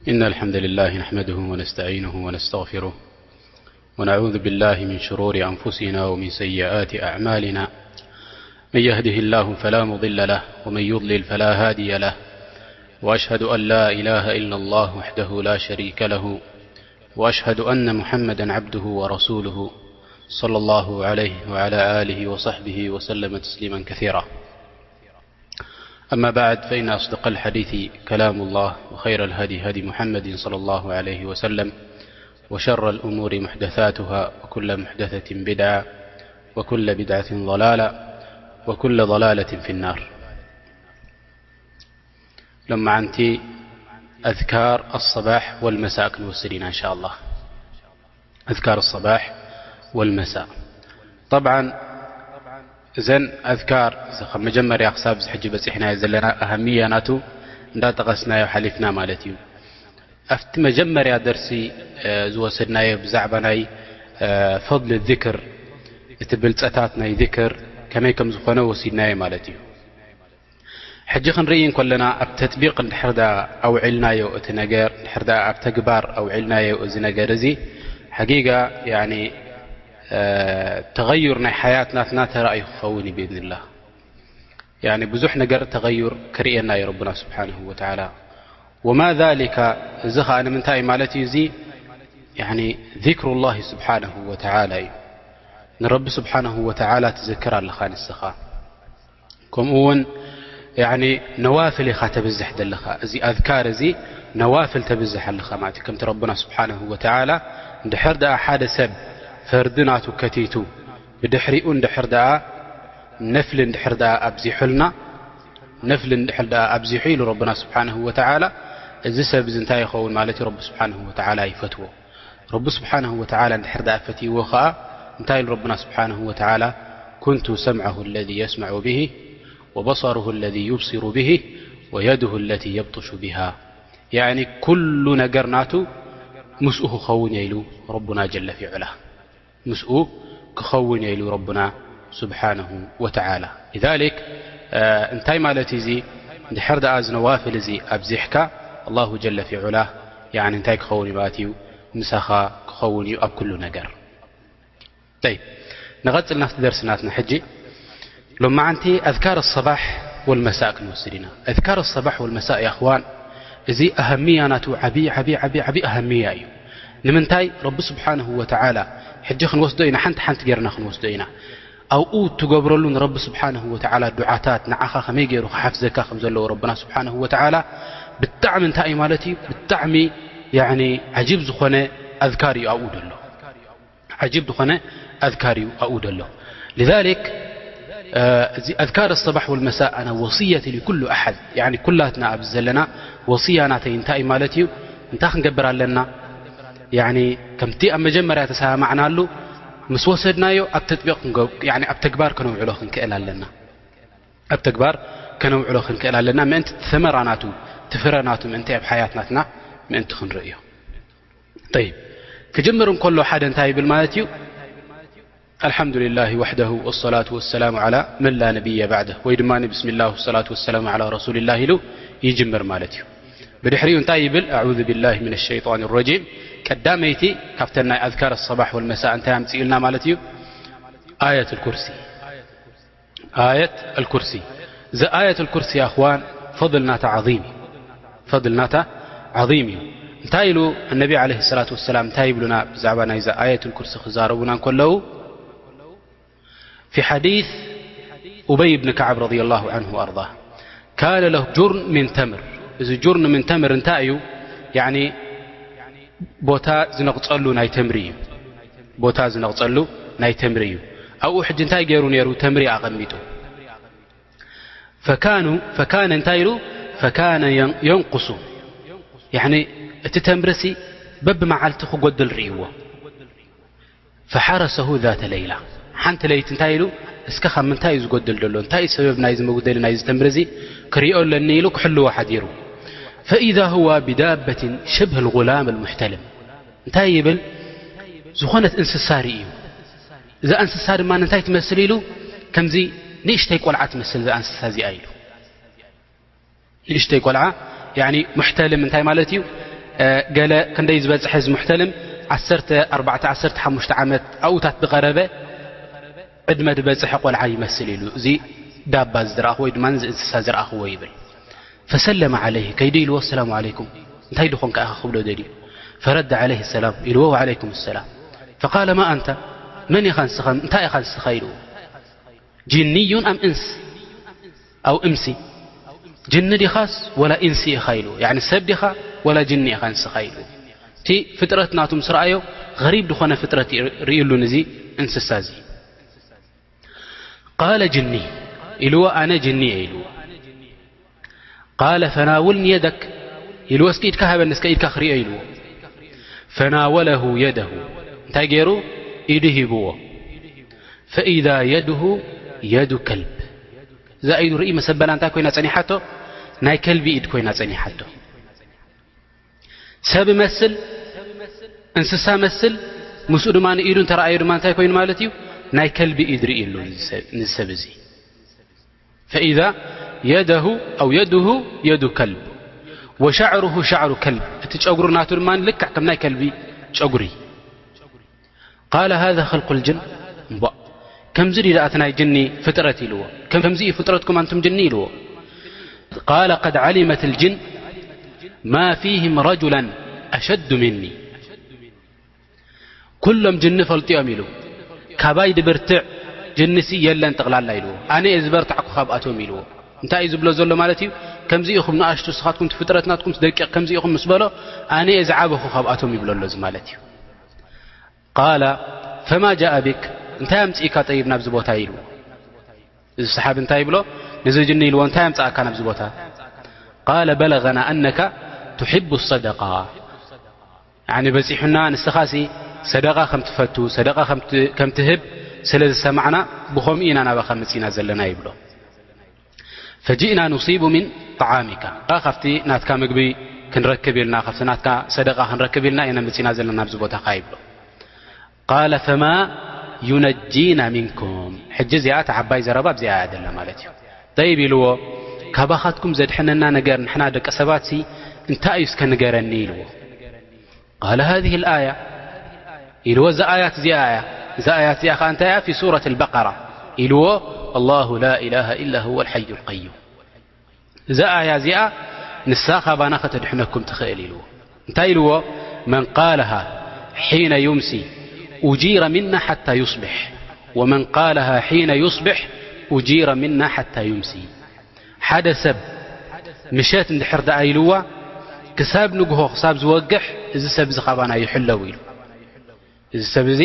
إن الحمد لله نحمده ونستعينه ونستغفره، ونعوذ بالله من شرور أنفسنا ومن سيئات أعمالنا. من يهده الله فلا مضل له، ومن يضلل فلا هادي له. وأشهد أن لا إله إلا الله وحده لا شريك له، وأشهد أن محمدا عبده ورسوله، صلى الله عليه وعلى آله وصحبه وسلم تسليما كثيرا. أما بعد، فإن أصدق الحديث كلام الله، وخير الهدي هدي محمد صلى الله عليه وسلم، وشر الأمور محدثاتها، وكل محدثة بدعة، وكل بدعة ضلالة، وكل ضلالة في النار. لما عنتي أذكار الصباح والمساء كنوسدين إن شاء الله. أذكار الصباح والمساء. طبعا እዘን ኣذካር እዚ ካብ መጀመርያ ክሳብ እዚ ሕጂ በፂሕናዮ ዘለና ኣህምያ ናቱ እንዳጠቐስናዮ ሓሊፍና ማለት እዩ። ኣብቲ መጀመርያ ደርሲ ዝወሰድናዮ ብዛዕባ ናይ ፈضل ذكر፣ እቲ ብልፀታት ናይ ذكر ከመይ ከም ዝኾነ ወሲድናዮ ማለት እዩ። ሕጂ ክንርኢ እንከለና ኣብ ተጥቢቕ እንድሕር ደኣ ኣውዒልናዮ እቲ ነገር፣ እንድሕር ደኣ ኣብ ተግባር ኣውዒልናዮ እዚ ነገር እዚ ሓቂቃ ያኒ ተغير ናይ ሓያት ናትና ተራእዩ ክኸውን እዩ ብኢዝንላህ። ያኒ ብዙሕ ነገር ተغير ክርእየና እዩ ረብና ስብሓንሁ ወተዓላ። وما ذلك እዚ ኸዓ ንምንታይ ማለት እዩ እዚ ያኒ ذكر الله سبحانه وتعالى እዩ። ንረቢ ስብሓንሁ ወተዓላ ትዝክር ኣለኻ ንስኻ። ከምኡ እውን ያኒ ነዋፍል ኢኻ ተብዝሕ ዘለኻ። እዚ ኣذካር እዚ ነዋፍል ተብዝሕ ኣለኻ ማለት እዩ። ከምቲ ረብና ስብሓንሁ ወተዓላ እንድሕር ደኣ ሓደ ሰብ ፈርዲ ናቱ ከቲቱ ብድሕሪኡ እንድሕር ደኣ ነፍሊ እንድሕር ደኣ ኣብዚሑልና፣ ነፍሊ እንድሕር ደኣ ኣብዚሑ ኢሉ ረብና ስብሓንሁ ወተዓላ፣ እዚ ሰብ እዚ እንታይ ይኸውን ማለት እዩ? ረቢ ስብሓንሁ ወተዓላ ይፈትዎ። ረቢ ስብሓንሁ ወተዓላ እንድሕር ደኣ ፈትይዎ ኸዓ እንታይ ኢሉ ረብና ስብሓንሁ ወተዓላ? كنت سمعه الذي يسمع به وبصره الذي يبصر به ويده التي يبطش بها። ያኒ ኩሉ ነገር ናቱ ምስኡ ክኸውን እየ ኢሉ ረቡና ጀለ ፊ ዑላ። ምስኡ ክኸውን እየ ኢሉ ረቡና ስብሓንሁ ወተዓላ። لذلك እንታይ ማለት እዩ እዚ? እንድሕር ደኣ እዚ ነዋፍል እዚ ኣብዚሕካ ኣላሁ ጀለ ፊ ዑላ ያኒ እንታይ ክኸውን እዩ ማለት እዩ? ምሳኻ ክኸውን እዩ ኣብ ኩሉ ነገር። طيب، ንቐጽል ናብቲ ደርሲ ናትና ሕጂ። ሎማዓንቲ ኣذكار الصباح والمساء ክንወስድ ኢና። ኣذكار الصباح والمساء يا أخوان፣ እዚ ኣህምያ ናቱ ዓቢ ዓቢ ዓቢ ዓቢ ኣህምያ እዩ። ንምንታይ? ረቢ ስብሓንሁ ወተዓላ ሕጂ ክንወስዶ ኢና፣ ሓንቲ ሓንቲ ጌርና ክንወስዶ ኢና። ኣብኡ እትገብረሉ ንረቢ ስብሓንሁ ወተዓላ ዱዓታት ንዓኻ ከመይ ገይሩ ክሓፍዘካ ከም ዘለዎ ረብና ስብሓንሁ ወተዓላ ብጣዕሚ እንታይ እዩ ማለት እዩ? ብጣዕሚ ያኒ ዓጂብ ዝኾነ ኣذكار እዩ ኣብኡ ዘሎ። ዓጂብ ዝኾነ ኣذكار እዩ ኣብኡ ዘሎ። لذلك እዚ ኣذكار الصباح والمساء ኣነ وصيتي لكل أحد، ያኒ ኩላትና ኣብዚ ዘለና ወስያ ናተይ እንታይ እዩ ማለት እዩ? እንታይ ክንገብር ኣለና? ያኒ ከምቲ ኣብ መጀመርያ ተሰማማዕናሉ ምስ ወሰድናዮ ኣብ ተጥቢቕ ክንገብ-፣ ያኒ ኣብ ተግባር ከነውዕሎ ክንክእል ኣለና። ኣብ ተግባር ከነውዕሎ ክንክእል ኣለና። ምእንቲ እቲ ሰመራ ናቱ፣ እቲ ፍረ ናቱ ምእንቲ ኣብ ሓያት ናትና ምእንቲ ክንርእዮ። طيب፣ ክጅምር እንከሎ ሓደ እንታይ ይብል ማለት እዩ? الحمد لله وحده والصلاة والسلام على من لا نبي بعده፣ ወይ ድማ بسم الله والصلاة والسلام على رسول الله ኢሉ ይጅምር ማለት እዩ። ብድሕሪኡ እንታይ ይብል? أعوذ بالله من الشيطان الرجيم። ቀዳመይቲ ካብተን ናይ ኣذكار الصباح والمساء እንታይ ኣምፅኡልና ማለት እዩ? آية الكرسي። آية الكرسي። እዚ آية الكرسي يا أخوان ፈضل ናታ ዓظيم እዩ። ፈضل ናታ ዓظيم እዩ። እንታይ ኢሉ النبي عليه الصلاة والسلام እንታይ ይብሉና ብዛዕባ ናይዛ آية الكرسي ክዛረቡና እንከለዉ؟ في حديث أبي بن كعب رضي الله عنه وأرضاه، كان له جرن من تمر። እዚ جرن من تمر እንታይ እዩ? ያኒ ቦታ ዝነቕጸሉ ናይ ተምሪ እዩ። ቦታ ዝነቕጸሉ ናይ ተምሪ እዩ። ኣብኡ ሕጂ እንታይ ገይሩ ነይሩ? ተምሪ ኣቐሚጡ። فكانوا، فكان እንታይ ኢሉ? فكان ين-، ينقص። ያኒ እቲ ተምርሲ በብመዓልቲ ክጎድል ርእይዎ። فحرسه ذات ليلة። ሓንቲ ለይቲ እንታይ ኢሉ? እስከ ካብ ምንታይ እዩ ዝጎድል ዘሎ? እንታይ እዩ ሰበብ ናይዚ መጉደሊ ናይዚ ተምሪ እዚ? ክሪኦ ኣለኒ ኢሉ ክሕልዎ ሓዲሩ። فإذا هو بدابة شبه الغلام المحتلم። እንታይ ይብል? ዝኾነት እንስሳ ርኢ እዩ። እዛ እንስሳ ድማ እንታይ ትመስል ኢሉ? ከምዚ ንእሽተይ ቆልዓ ትመስል እዛ እንስሳ እዚኣ ኢሉ። ንእሽተይ ቆልዓ ያኒ ሙሕተልም እንታይ ማለት እዩ? ገለ ክንደይ ዝበጽሐ እዚ ሙሕተልም ዓሰርተ ኣርባዕተ ዓሰርተ ሓሙሽተ ዓመት ኣብኡታት ዝቐረበ ዕድመ ዝበጽሐ ቆልዓ ይመስል ኢሉ፣ እዚ ዳባ እዚ ዝረኣኹ ወይ ድማ እዚ እንስሳ ዝረኣኽዎ ይብል። ፈሰለመ ዓለይህ፣ ከይዱ ኢልዎ፣ ኣሰላሙ ዓለይኩም፣ እንታይ ድኾንካ ኢኻ ክብሎ ደልዩ። ፈረደ ዓለይህ ሰላም ኢልዎ፣ ወዓለይኩም ሰላም። ፈቃለ ማ ኣንተ፣ መን ኢኻ ንስኻ፣ እንታይ ኢኻ ንስኻ ኢልዎ። ጅንዩን ኣም እንስ ኣው እምሲ፣ ጅኒ ዲኻስ ወላ ኢንሲ ኢኻ ኢልዎ። ያኒ ሰብ ዲኻ ወላ ጅኒ ኢኻ ንስኻ ኢልዎ። እቲ ፍጥረት ናቱ ምስ ረኣዮ፣ ገሪብ ዝኾነ ፍጥረት ርእዩሉን እዚ እንስሳ እዚ። ቃለ ጅኒ ኢልዎ፣ ኣነ ጅኒ እየ ኢልዎ። ቃለ ፈናውልኒ የደክ ኢልዎ፣ እስኪ ኢድካ ሃበኒ እስከ ኢድካ ክርእዮ ኢልዎ። ፈናወለሁ የደሁ፣ እንታይ ገይሩ? ኢዱ ሂብዎ። ፈኢዛ የድሁ የዱ ከልብ፣ እዛ ኢዱ ርኢ መሰበላ እንታይ ኮይና ጸኒሓቶ? ናይ ከልቢ ኢድ ኮይና ጸኒሓቶ። ሰብ መስል፣ እንስሳ መስል፣ ምስኡ ድማ ንኢዱ እንተረኣዮ ድማ እንታይ ኮይኑ ማለት እዩ? ናይ ከልቢ ኢድ ርኢ ኣሎ ንሰብ እዚ። ፈኢዛ የደሁ ኣው የድሁ የዱ ከልብ ወሸዕሩሁ ሸዕሩ ከልብ፣ እቲ ጨጉሩ ናቱ ድማ ልክዕ ከም ናይ ከልቢ ጨጉሪ። ቃለ ሃዛ ኸልቁል ጅን፣ እምቧእ፣ ከምዚ ድዩ ደኣ እቲ ናይ ጅኒ ፍጥረት ኢልዎ። ከምዚ እዩ ፍጥረትኩም ኣንቱም ጅኒ ኢልዎ። ቃለ ቀድ ዓሊመት ልጅን ማ ፊህም ረጁላን ኣሸዱ ሚኒ። ኩሎም ጅኒ ፈልጥዮም ኢሉ። ካባይ ድብርትዕ ጅንሲ የለን ጠቕላላ ኢልዎ። ኣነ እየ ዝበርታዕኩ ካብኣቶም ኢልዎ። እንታይ እዩ ዝብሎ ዘሎ ማለት እዩ? ከምዚ ኢኹም ንኣሽቱ፣ ንስኻትኩም እቲ ፍጥረት ናትኩም ደቂቕ ከምዚ ኢኹም ምስ በሎ፣ ኣነ እየ ዝዓበኹ ካብኣቶም ይብሎ ኣሎ እዚ ማለት እዩ። ቃለ ፈማ ጃአ ቢክ፣ እንታይ ኣምጽእካ ጠይብ ናብዚ ቦታ ኢልዎ። እዚ ሰሓቢ እንታይ ይብሎ? ነዚ ጅኒ ኢልዎ፣ እንታይ ኣምጽኣካ ናብዚ ቦታ? ቃለ በለገና ኣነካ ትሕቡ ሰደቃ፣ ያኒ በጺሑና፣ ንስኻሲ ሰደቃ ከም ትፈቱ፣ ሰደቃ ከም ት-፣ ከም ትህብ ስለ ዝሰማዕና ብኸምኡ ኢና ናባኻ መጺና ዘለና ይብሎ። ፈጂእና ኑሲቡ ሚን ጠዓሚካ፣ ካብቲ ናትካ ምግቢ ክንረክብ ኢልና፣ ካብቲ ናትካ ሰደቃ ክንረክብ ኢልና ኢና መጺና ዘለና ኣብዚ ቦታኻ ይብሎ። ቃለ ፈማ ዩነጂና ሚንኩም። ሕጂ እዚኣ እታ ዓባይ ዘረባ ኣብዚኣ እያ ዘላ ማለት እዩ። ጠይብ ኢልዎ፣ ካባኻትኩም ዘድሕነና ነገር ንሕና ደቂ ሰባትሲ እንታይ እዩ እስከ ንገረኒ ኢልዎ። ቃለ ሃዚህ ልኣያ ኢልዎ፣ እዛ ኣያት እዚኣ እያ። እዛ ኣያት እዚኣ ኸዓ እንታይ እያ? ፊ ሱረት ልበቀራ ኢልዎ፣ ኣላሁ ላ ኢላሃ ኢላ ሁወ ልሐዩ ልቀዩም። እዛ ኣያ እዚኣ ንሳ ካባና ከተድሕነኩም ትኽእል ኢልዎ። እንታይ ኢልዎ? መን ቃለሃ ሒነ ዩምሲ ኡጂረ ሚና ሓታ ዩስብሕ፣ ወመን ቃለሃ ሒነ ዩስብሕ ኡጂረ ሚና ሓታ ዩምሲ። ሓደ ሰብ ምሸት እንድሕር ደኣ ኢልዋ፣ ክሳብ ንግሆ ክሳብ ዝወግሕ፣ እዚ ሰብ እዚ ካባና ይሕለው ኢሉ። እዚ ሰብ እዚ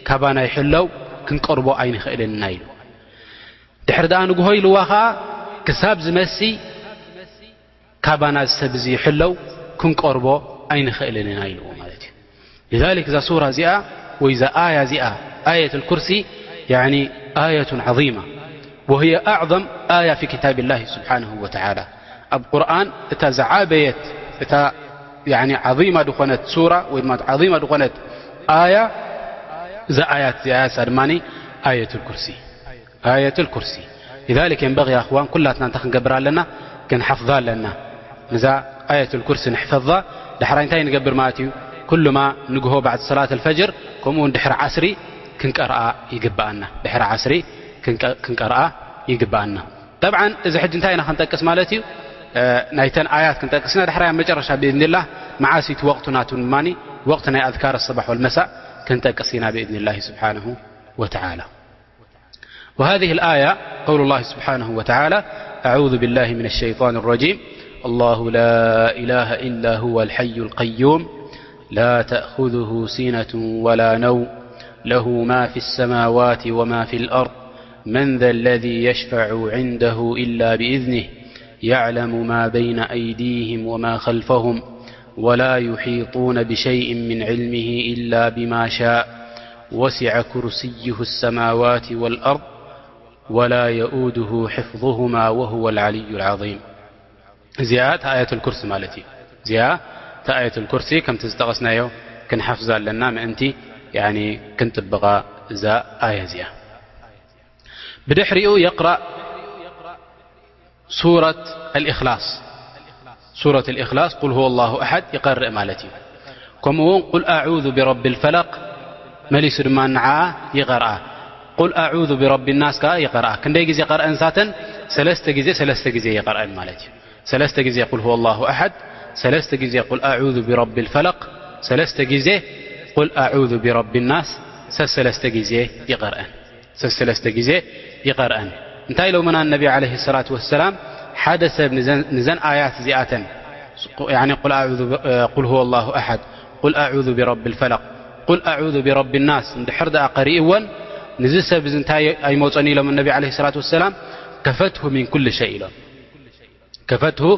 ካባና ይሕለው፣ ክንቀርቦ ኣይንኽእልን ኢና ኢሉ። ድሕሪ ደኣ ንግሆ ኢልዋ ኸኣ፣ ክሳብ ዝመሲ ካባና እዚ ሰብ እዚ ይሕለው፣ ክንቀርቦ ኣይንኽእልን ኢና ኢልዎ ማለት እዩ። لذلك እዛ ሱራ እዚኣ ወይ እዛ ኣያ እዚኣ፣ ኣየት ልኩርሲ፣ ያኒ ኣየቱን ዓዚማ፣ وهي أعظم آية في كتاب الله سبحانه وتعالى። ኣብ ቁርኣን እታ ዝዓበየት፣ እታ ያኒ ዓዚማ ዝኾነት ሱራ ወይ ድማ ዓዚማ ዝኾነት ኣያ፣ እዛ ኣያት እዚኣ እያ፣ እሳ ድማ ኣየቱል ኩርሲ። ኣየቱል ኩርሲ። لذلك ينبغي يا أخوان ኩላትና እንታይ ክንገብር ኣለና? ክንሓፍዛ ኣለና። ነዛ ኣየቱል ኩርሲ ንሕፈዛ። ዳሕራይ እንታይ ንገብር ማለት እዩ? ኩሉማ ንግሆ ባዕድ ሰላት ኣልፈጅር፣ ከምኡ እውን ድሕሪ ዓስሪ ክንቀርኣ ይግብኣና። ድሕሪ ዓስሪ ክንቀ-፣ ክንቀርኣ ይግብኣና። ጠብዓን እዚ ሕጂ እንታይ ኢና ክንጠቅስ ማለት እዩ? እ፣ ናይተን ኣያት ክንጠቅስ ኢና። ዳሕራይ ኣብ መጨረሻ ብኢዝኒላህ መዓስ እቲ ወቕቱ ናቱ ድማ ወቕቲ ናይ ኣዝካር ኣሰባሕ ወልመሳእ ክንጠቅስ ኢና ብኢዝኒላህ ስብሓነሁ ወተዓላ። وهذه الآية قول الله سبحانه وتعالى: أعوذ بالله من الشيطان الرجيم. الله لا إله إلا هو الحي القيوم لا تأخذه سنة ولا نوم له ما في السماوات وما في الأرض من ذا الذي يشفع عنده إلا بإذنه يعلم ما بين أيديهم وما خلفهم ولا يحيطون بشيء من علمه إلا بما شاء وسع كرسيه السماوات والأرض ولا يؤوده حفظهما وهو العلي العظيم. እዚኣ እታ ኣየቱል ኩርሲ ማለት እዩ። እዚኣ እታ ኣየቱል ኩርሲ ከምቲ ዝጠቐስናዮ ክንሓፍዛ ኣለና ምእንቲ፣ ያኒ፣ ክንጥብቓ እዛ ኣያ እዚኣ። ብድሕሪኡ የቕራእ ሱረት ኣልእኽላስ። ሱረት ልእኽላስ ቁል ሁወ ላሁ ኣሓድ ይቐርእ ማለት እዩ። ከምኡ እውን ቁል ኣዑዙ ብረቢ ልፈለቕ መሊሱ ድማ ንዓኣ ይቐርኣ። ቁል ኣዑዙ ብረቢ ናስ ከዓ ይቐርኣ። ክንደይ ግዜ ቀርአን ንሳተን? ሰለስተ ግዜ፣ ሰለስተ ግዜ ይቐርአን ማለት እዩ። ሰለስተ ግዜ ቁል ሁወ ላሁ ኣሓድ፣ ሰለስተ ግዜ ቁል ኣዑዙ ብረቢ ልፈለቕ፣ ሰለስተ ግዜ ቁል ኣዑዙ ብረቢ ናስ፣ ሰሰለስተ ግዜ ይቐርአን። ሰሰለስተ ግዜ ይቐርአን። እንታይ ኢሎምና ነቢ ዓለይሂ ሰላቱ ወሰላም? ሓደ ሰብ ንዘን፣ ንዘን ኣያት እዚኣተን፣ ያኒ ቁል ኣዑዙ ብ-፣ ቁል ሁወ ላሁ ኣሓድ፣ ቁል ኣዑዙ ብረቢ ልፈለቕ፣ ቁል ኣዑዙ ብረቢ ናስ እንድሕር ደኣ ቀሪእወን፣ ንዚ ሰብ እዚ እንታይ ኣይመጾን ኢሎም ነቢ ዓለይሂ ሰላቱ ወሰላም? ከፈትሁ ሚን ኩል ሸይ ኢሎም። ከፈትሁ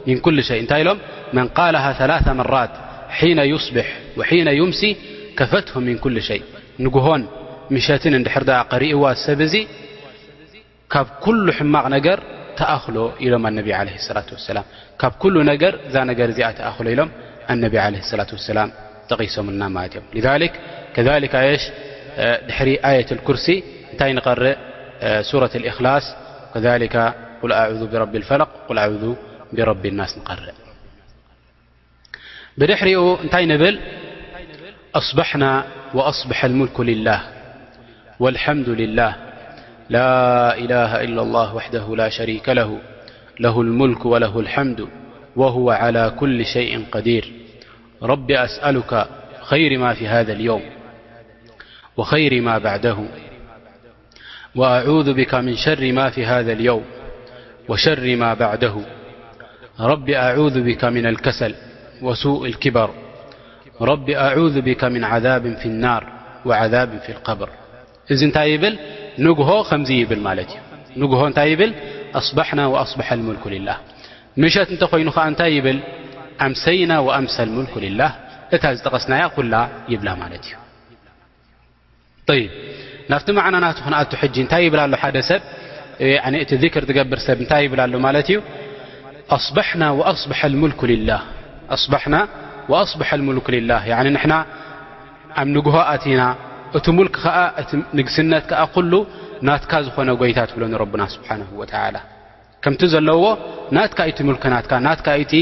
ሚን ኩል ሸይ። እንታይ ኢሎም? መን ቃለሃ ሰላሰ መራት ሒነ ዩስብሕ ወሒነ ዩምሲ ከፈትሁ ሚን ኩል ሸይ። ንግሆን ምሸትን እንድሕር ደኣ ቀሪእዋ ሰብ እዚ ካብ ኩሉ ሕማቕ ነገር ተኣኽሎ ኢሎም ኣነቢ ዓለይሂ ሰላቱ ወሰላም። ካብ ኩሉ ነገር እዛ ነገር እዚኣ ተኣኽሎ ኢሎም ኣነቢ ዓለይሂ ሰላቱ ወሰላም ጠቒሶምልና ማለት እዮም። ሊዛሊክ ከዛሊክ ኣየሽ፣ እ፣ ድሕሪ ኣየት ልኩርሲ እንታይ ንቐርእ? እ፣ ሱረት ልእኽላስ፣ ከዛሊከ ቁል ኣዑዙ ብረቢ ልፈለቕ፣ ቁል ኣዑዙ ብረቢ ናስ ንቐርእ። ብድሕሪኡ እንታይ ንብል? ኣስበሕና ወኣስበሐ ልሙልኩ ሊላህ ወልሐምዱ ሊላህ ላ ኢላሃ ኢላ ላህ ወሕደሁ ላ ሸሪከ ለሁ ለሁ ልሙልኩ ወለሁ ልሐምዱ ወሁወ ዓላ ኩሊ ሸይእን ቀዲር። ረቢ ኣስኣሉከ ኸይሪ ማ ፊ ሃዘ ልየውም ወኸይሪ ማ ባዕደሁ وأعوذ بك من شر ما في هذا اليوم وشر ما بعده. رب أعوذ بك من الكسل وسوء الكبر. رب أعوذ بك من عذاب في النار وعذاب في القبر. እዚ እንታይ ይብል? ንግሆ ከምዚ ይብል ማለት እዩ። ንግሆ እንታይ ይብል? أصبحنا وأصبح الملك لله። ምሸት እንተኾይኑ ኸዓ እንታይ ይብል? أمسينا وأمسى الملك لله። እታ ዝጠቐስናያ ኩላ ይብላ ማለት እዩ። ጠይብ፣ ናብቲ ማዕና ናቱ ክንኣቱ ሕጂ እንታይ ይብል ኣሎ ሓደ ሰብ? ያኒ እቲ ዚክር ዝገብር ሰብ እንታይ ይብል ኣሎ ማለት እዩ? ኣስበሕና ወኣስበሐ ልሙልኩ ሊላህ። ኣስበሕና ወኣስበሐ ልሙልኩ ሊላህ። ያኒ ንሕና ኣብ ንግሆ ኣቲና፣ እቲ ሙልክ ከኣ፣ እቲ ንግስነት ከኣ ኩሉ ናትካ ዝኾነ ጎይታ ትብሎ ንረብና ስብሓንሁ ወተዓላ። ከምቲ ዘለዎ ናትካ እዩ እቲ ሙልክ ናትካ፣ ናትካ እዩ እቲ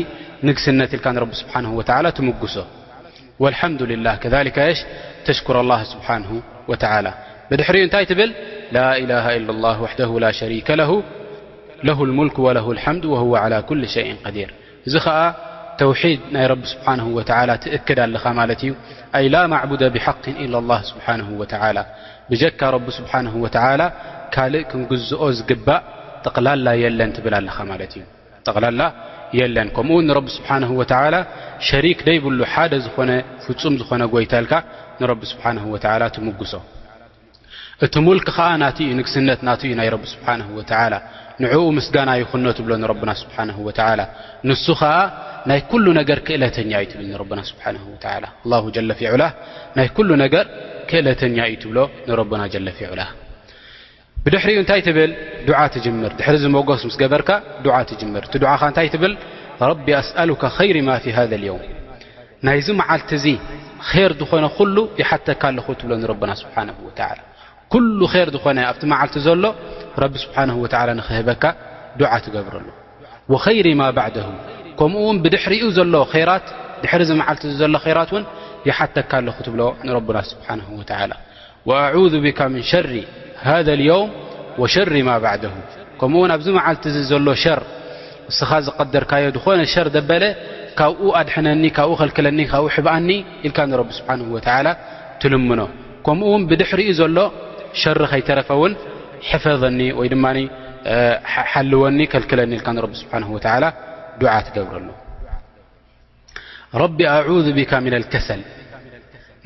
ንግስነት ኢልካ ንረቢ ስብሓንሁ ወተዓላ ትምጉሶ። ወልሓምዱሊላህ ከዛሊከ የሽ ተሽኩር ኣላህ ስብሓንሁ ወተዓላ። ብድሕሪኡ እንታይ ትብል? ላ ኢላሃ ኢላላህ ወሕደሁ ላ ሸሪከ ለሁ፣ ለሁ ልሙልክ ወለሁ ልሓምድ ወሁወ ዓላ ኩሊ ሸይእን ቀዲር። እዚ ኸኣ ተውሒድ ናይ ረቢ ስብሓንሁ ወተዓላ ትእክድ ኣለኻ ማለት እዩ። ኣይ ላ ማዕቡደ ብሓቅን ኢላላህ ስብሓንሁ ወተዓላ። ብጀካ ረቢ ስብሓንሁ ወተዓላ ካልእ ክንግዝኦ ዝግባእ ጠቕላላ የለን ትብል ኣለኻ ማለት እዩ። ጠቕላላ የለን። ከምኡ እውን ንረቢ ስብሓንሁ ወተዓላ ሸሪክ ደይብሉ ሓደ ዝኾነ ፍጹም ዝኾነ ጎይታ ኢልካ ንረቢ ስብሓንሁ ወተዓላ ትምጉሶ። እቲ ሙልክ ኸኣ ናቱ እዩ፣ ንግስነት ናቱ እዩ ናይ ረቢ ስብሓንሁ ወተዓላ። ንዕኡ ምስጋና ይኹኖ ትብሎ ንረብና ስብሓንሁ ወተዓላ። ንሱ ኸኣ ናይ ኩሉ ነገር ክእለተኛ እዩ ትብል ንረብና ስብሓንሁ ወተዓላ። ኣላሁ ጀለ ፊ ዑላህ ናይ ኩሉ ነገር ክእለተኛ እዩ ትብሎ ንረብና ጀለ ፊ ዑላህ። ብድሕሪኡ እንታይ ትብል? ዱዓ ትጅምር። ድሕሪ እዚ መጎስ ምስ ገበርካ ዱዓ ትጅምር። እቲ ዱዓኻ እንታይ ትብል? ረቢ ኣስኣሉካ ኸይሪ ማ ፊ ሃዘ ልየውም። ናይዚ መዓልቲ እዚ ኼር ዝኾነ ኩሉ ይሓተካ ኣለኹ ትብሎ ንረብና ስብሓንሁ ወተዓላ። ኩሉ ኼር ዝኾነ ኣብቲ መዓልቲ ዘሎ ረቢ ስብሓንሁ ወተዓላ ንኽህበካ ዱዓ ትገብረሉ። ወኸይሪ ማ ባዕደሁ፣ ከምኡ እውን ብድሕሪኡ ዘሎ ኼራት፣ ድሕሪ እዚ መዓልቲ እዚ ዘሎ ኼራት እውን ይሓተካ ኣለኹ ትብሎ ንረብና ስብሓንሁ ወተዓላ። ወኣዑዙ ቢካ ምን ሸሪ ሃዘ ልየውም ወሸሪ ማ ባዕደሁ። ከምኡ እውን ኣብዚ መዓልቲ እዚ ዘሎ ሸር፣ እስኻ ዝቐደርካዮ ዝኾነ ሸር ደበለ፣ ካብኡ ኣድሕነኒ፣ ካብኡ ኸልክለኒ፣ ካብኡ ሕብኣኒ ኢልካ ንረቢ ስብሓንሁ ወተዓላ ትልምኖ። ከምኡ እውን ብድሕሪኡ ዘሎ ሸር ኸይተረፈ እውን ሕፈዘኒ ወይ ድማ፣ እ፣ ሓ-፣ ሓልወኒ፣ ከልክለኒ ኢልካ ንረቢ ስብሓንሁ ወተዓላ ዱዓ ትገብረሉ። ረቢ ኣዑዙ ቢካ ሚነል ከሰል።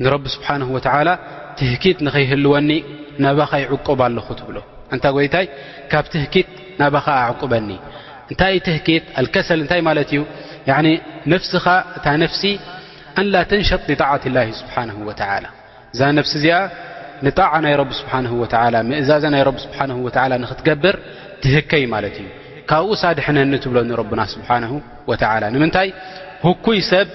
ንረቢ ስብሓንሁ ወተዓላ ትህኪት ንኸይህልወኒ ናባኻ ይዕቁብ ኣለኹ ትብሎ። ኣንታ ጎይታይ፣ ካብ ትህኪት ናባኻ ኣዕቁበኒ። እንታይ እዩ ትህኪት? ኣልከሰል እንታይ ማለት እዩ? ያዕኒ ነፍስኻ፣ እታ ነፍሲ ኣን ላ ተንሸጥ ሊጣዓት ላሂ ስብሓንሁ ወተዓላ። እዛ ነፍሲ እዚኣ ንጣዓ ናይ ረቢ ስብሓንሁ ወተዓላ፣ ምእዛዘ ናይ ረቢ ስብሓንሁ ወተዓላ ንኽትገብር ትህከይ ማለት እዩ። ካብኡስ ኣድሕነኒ ትብሎ ንረብና ስብሓንሁ ወተዓላ። ንምንታይ? ህኩይ ሰብ